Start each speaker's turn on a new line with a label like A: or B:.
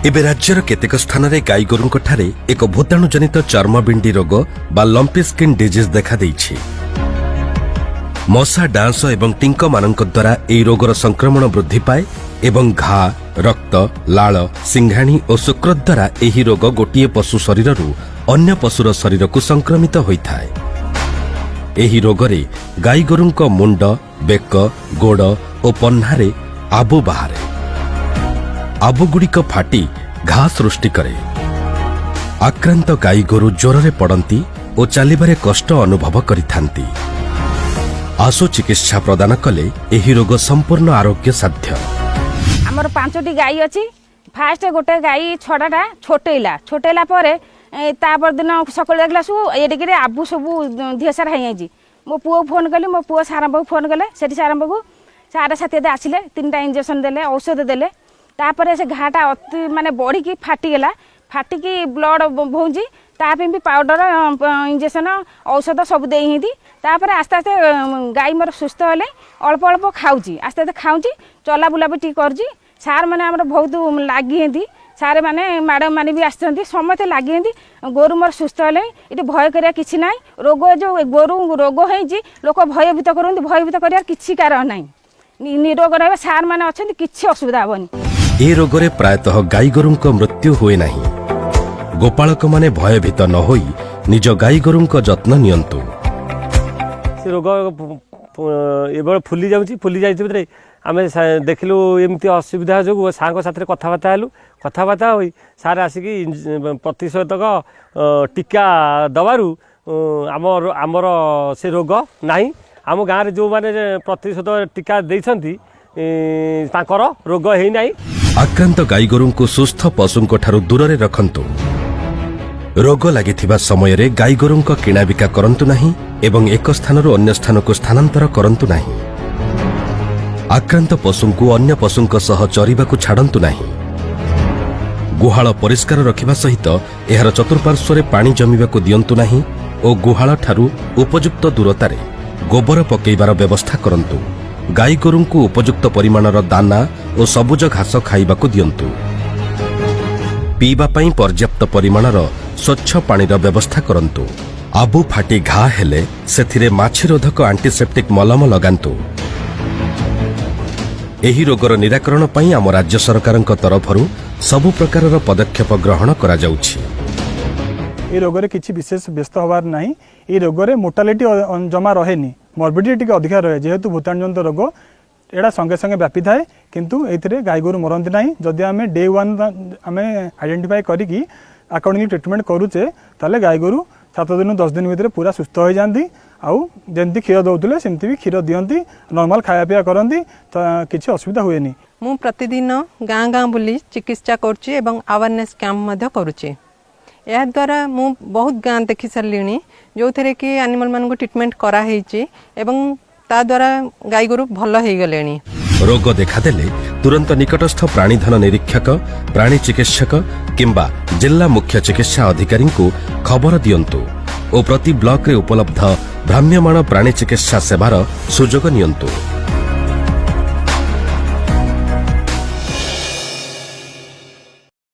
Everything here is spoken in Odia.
A: ଏବେ ରାଜ୍ୟର କେତେକ ସ୍ଥାନରେ ଗାଈଗୋରୁଙ୍କଠାରେ ଏକ ଭୂତାଣୁଜନିତ ଚର୍ମବିଣ୍ଡି ରୋଗ ବା ଲମ୍ପି ସ୍କିନ୍ ଡିଜିଜ୍ ଦେଖାଦେଇଛି। ମଶା, ଡାଁସ ଏବଂ ଟିଙ୍କମାନଙ୍କ ଦ୍ୱାରା ଏହି ରୋଗର ସଂକ୍ରମଣ ବୃଦ୍ଧି ପାଏ ଏବଂ ଘା, ରକ୍ତ, ଲାଳ, ସିଂଘାଣି ଓ ଶୁକ୍ର ଦ୍ୱାରା ଏହି ରୋଗ ଗୋଟିଏ ପଶୁ ଶରୀରରୁ ଅନ୍ୟ ପଶୁର ଶରୀରକୁ ସଂକ୍ରମିତ ହୋଇଥାଏ। ଏହି ରୋଗରେ ଗାଈଗୋରୁଙ୍କ ମୁଣ୍ଡ, ବେକ, ଗୋଡ଼ ଓ ପହ୍ନାରେ ଆବୁ ବାହାରେ। ଆବୁଗୁଡ଼ିକ ଫାଟି ଘା ସୃଷ୍ଟି କରେ। ଆକ୍ରାନ୍ତ ଗାଈଗୋରୁ ଜ୍ୱରରେ ପଡ଼ନ୍ତି ଓ ଚାଲିବାରେ କଷ୍ଟ ଅନୁଭବ କରିଥାନ୍ତି। ଆଶୁ ଚିକିତ୍ସା ପ୍ରଦାନ କଲେ ଏହି ରୋଗ ସମ୍ପୂର୍ଣ୍ଣ ଆରୋଗ୍ୟ ସାଧ୍ୟ।
B: ଆମର ପାଞ୍ଚଟି ଗାଈ ଅଛି। ଫାଷ୍ଟ ଗୋଟେ ଗାଈ ଛଡ଼ାଟା ଛୋଟେଇଲା। ଛୋଟେଇଲା ପରେ ତାପର ଦିନ ସକାଳୁ ଦେଖିଲା ସବୁ ଏଡ଼ିକିରି ଆବୁ ସବୁ ଦିହ ସାରା ହେଇଯାଇଛି। ମୋ ପୁଅକୁ ଫୋନ୍ କଲି। ମୋ ପୁଅ ସାରଙ୍କ ପାଖକୁ ଫୋନ୍ କଲେ। ସେଠି ସାରଙ୍କ ପାଖକୁ ସାଢ଼େ ସାତ ଆସିଲେ, ତିନିଟା ଇଞ୍ଜେକ୍ସନ୍ ଦେଲେ, ଔଷଧ ଦେଲେ। ତାପରେ ସେ ଘାଟା ଅତି ମାନେ ବଢ଼ିକି ଫାଟିଗଲା। ଫାଟିକି ବ୍ଲଡ଼ ବୋହୁଛି। ତା ପାଇଁ ବି ପାଉଡ଼ର, ଇଞ୍ଜେକ୍ସନ୍, ଔଷଧ ସବୁ ଦେଇଛନ୍ତି। ତାପରେ ଆସ୍ତେ ଆସ୍ତେ ଗାଈ ମୋର ସୁସ୍ଥ ହେଲେ। ଅଳ୍ପ ଅଳ୍ପ ଖାଉଛି, ଆସ୍ତେ ଆସ୍ତେ ଖାଉଛି, ଚଲାବୁଲା ବି ଟିକେ କରୁଛି। ସାର୍ ମାନେ ଆମର ବହୁତ ଲାଗିଛନ୍ତି। ସାର୍ ମାନେ, ମ୍ୟାଡ଼ାମ୍ ମାନେ ବି ଆସିଛନ୍ତି, ସମସ୍ତେ ଲାଗିଛନ୍ତି। ଗୋରୁ ମୋର ସୁସ୍ଥ ହେଲେ। ଏଠି ଭୟ କରିବା କିଛି ନାହିଁ। ରୋଗ ଯେଉଁ ଗୋରୁ ରୋଗ ହେଇଛି, ଲୋକ ଭୟଭୀତ କରନ୍ତି। ଭୟଭୀତ କରିବାର କିଛି କାରଣ ନାହିଁ। ନିରୋଗ ରହିବେ। ସାର୍ ମାନେ ଅଛନ୍ତି, କିଛି ଅସୁବିଧା ହେବନି।
A: ଏ ରୋଗରେ ପ୍ରାୟତଃ ଗାଈଗୋରୁଙ୍କ ମୃତ୍ୟୁ ହୁଏ ନାହିଁ। ଗୋପାଳକମାନେ ଭୟଭୀତ ନ ହୋଇ ନିଜ ଗାଈଗୋରୁଙ୍କ ଯତ୍ନ ନିଅନ୍ତୁ।
C: ସେ ରୋଗ ଏବେଳ ଫୁଲି ଯାଉଛି। ଫୁଲି ଯାଇଛି ଭିତରେ ଆମେ ଦେଖିଲୁ ଏମିତି ଅସୁବିଧା ଯୋଗୁଁ ସାର୍ଙ୍କ ସାଥିରେ କଥାବାର୍ତ୍ତା ହେଲୁ। କଥାବାର୍ତ୍ତା ହୋଇ ସାର୍ ଆସିକି ପ୍ରତିଷେଧକ ଟୀକା ଦେବାରୁ ଆମର ସେ ରୋଗ ନାହିଁ। ଆମ ଗାଁରେ ଯେଉଁମାନେ ପ୍ରତିଷେଧକ ଟୀକା ଦେଇଛନ୍ତି, ତାଙ୍କର ରୋଗ ହେଇନାହିଁ।
A: ଆକ୍ରାନ୍ତ ଗାଈଗୋରୁଙ୍କୁ ସୁସ୍ଥ ପଶୁଙ୍କଠାରୁ ଦୂରରେ ରଖନ୍ତୁ। ରୋଗ ଲାଗିଥିବା ସମୟରେ ଗାଈଗୋରୁଙ୍କ କିଣାବିକା କରନ୍ତୁ ନାହିଁ ଏବଂ ଏକ ସ୍ଥାନରୁ ଅନ୍ୟ ସ୍ଥାନକୁ ସ୍ଥାନାନ୍ତର କରନ୍ତୁ ନାହିଁ। ଆକ୍ରାନ୍ତ ପଶୁଙ୍କୁ ଅନ୍ୟ ପଶୁଙ୍କ ସହ ଚରିବାକୁ ଛାଡ଼ନ୍ତୁ ନାହିଁ। ଗୁହାଳ ପରିଷ୍କାର ରଖିବା ସହିତ ଏହାର ଚତୁଃପାର୍ଶ୍ୱରେ ପାଣି ଜମିବାକୁ ଦିଅନ୍ତୁ ନାହିଁ ଓ ଗୁହାଳଠାରୁ ଉପଯୁକ୍ତ ଦୂରତାରେ ଗୋବର ପକାଇବାର ବ୍ୟବସ୍ଥା କରନ୍ତୁ। ଗାଈଗୋରୁଙ୍କୁ ଉପଯୁକ୍ତ ପରିମାଣର ଦାନା ଓ ସବୁଜ ଘାସ ଖାଇବାକୁ ଦିଅନ୍ତୁ। ପିଇବା ପାଇଁ ପର୍ଯ୍ୟାପ୍ତ ପରିମାଣର ସ୍ୱଚ୍ଛ ପାଣିର ବ୍ୟବସ୍ଥା କରନ୍ତୁ। ଆବୁ ଫାଟି ଘା ହେଲେ ସେଥିରେ ମାଛିରୋଧକ ଆଣ୍ଟିସେପ୍ଟିକ୍ ମଲମ ଲଗାନ୍ତୁ। ଏହି ରୋଗର ନିରାକରଣ ପାଇଁ ଆମ ରାଜ୍ୟ ସରକାରଙ୍କ ତରଫରୁ ସବୁ ପ୍ରକାରର ପଦକ୍ଷେପ ଗ୍ରହଣ କରାଯାଉଛି।
D: এই ରୋଗରେ କିଛି ବିଶେଷ ବ୍ୟସ୍ତ ହେବାର ନାହିଁ। ଏଇ ରୋଗରେ ମୋର୍ଟାଲିଟି ଜମା ରହେନି, ମର୍ବିଡ଼ିଟି ଟିକେ ଅଧିକା ରହେ। ଯେହେତୁ ଭୂତାଣୁଜନିତ ରୋଗ, ଏଇଟା ସଙ୍ଗେ ସଙ୍ଗେ ବ୍ୟାପିଥାଏ, କିନ୍ତୁ ଏଇଥିରେ ଗାଈ ଗୋରୁ ମରନ୍ତି ନାହିଁ। ଯଦି ଆମେ ଡେ ୱାନ୍ ଆମେ ଆଇଡେଣ୍ଟିଫାଏ କରିକି ଆକର୍ଡ଼ିଂଲି ଟ୍ରିଟମେଣ୍ଟ କରୁଛେ, ତାହେଲେ ଗାଈ ଗୋରୁ 7 ଦିନ 10 ଦିନ ଭିତରେ ପୁରା ସୁସ୍ଥ ହୋଇଯାଆନ୍ତି ଆଉ ଯେମିତି କ୍ଷୀର ଦେଉଥିଲେ ସେମିତି ବି କ୍ଷୀର ଦିଅନ୍ତି, ନର୍ମାଲ ଖାଇବା ପିଇବା କରନ୍ତି, ତ କିଛି ଅସୁବିଧା ହୁଏନି।
E: ମୁଁ ପ୍ରତିଦିନ ଗାଁ ଗାଁ ବୁଲି ଚିକିତ୍ସା କରୁଛି ଏବଂ ଆୱାରନେସ୍ କ୍ୟାମ୍ପ ମଧ୍ୟ କରୁଛି। ଏହାଦ୍ୱାରା ମୁଁ ବହୁତ ଗାଁ ଦେଖି ସାରିଲିଣି, ଯେଉଁଥିରେ କି ଆନିମଲ୍ମାନଙ୍କୁ ଟ୍ରିଟମେଣ୍ଟ କରାହେଇଛି ଏବଂ ତା ଦ୍ୱାରା ଗାଈ ଗୋରୁ ଭଲ ହେଇଗଲେଣି।
A: ରୋଗ ଦେଖାଦେଲେ ତୁରନ୍ତ ନିକଟସ୍ଥ ପ୍ରାଣୀଧନ ନିରୀକ୍ଷକ, ପ୍ରାଣୀ ଚିକିତ୍ସକ କିମ୍ବା ଜିଲ୍ଲା ମୁଖ୍ୟ ଚିକିତ୍ସା ଅଧିକାରୀଙ୍କୁ ଖବର ଦିଅନ୍ତୁ ଓ ପ୍ରତି ବ୍ଲକରେ ଉପଲବ୍ଧ ଭ୍ରାମ୍ୟମାଣ ପ୍ରାଣୀ ଚିକିତ୍ସା ସେବାର ସୁଯୋଗ ନିଅନ୍ତୁ।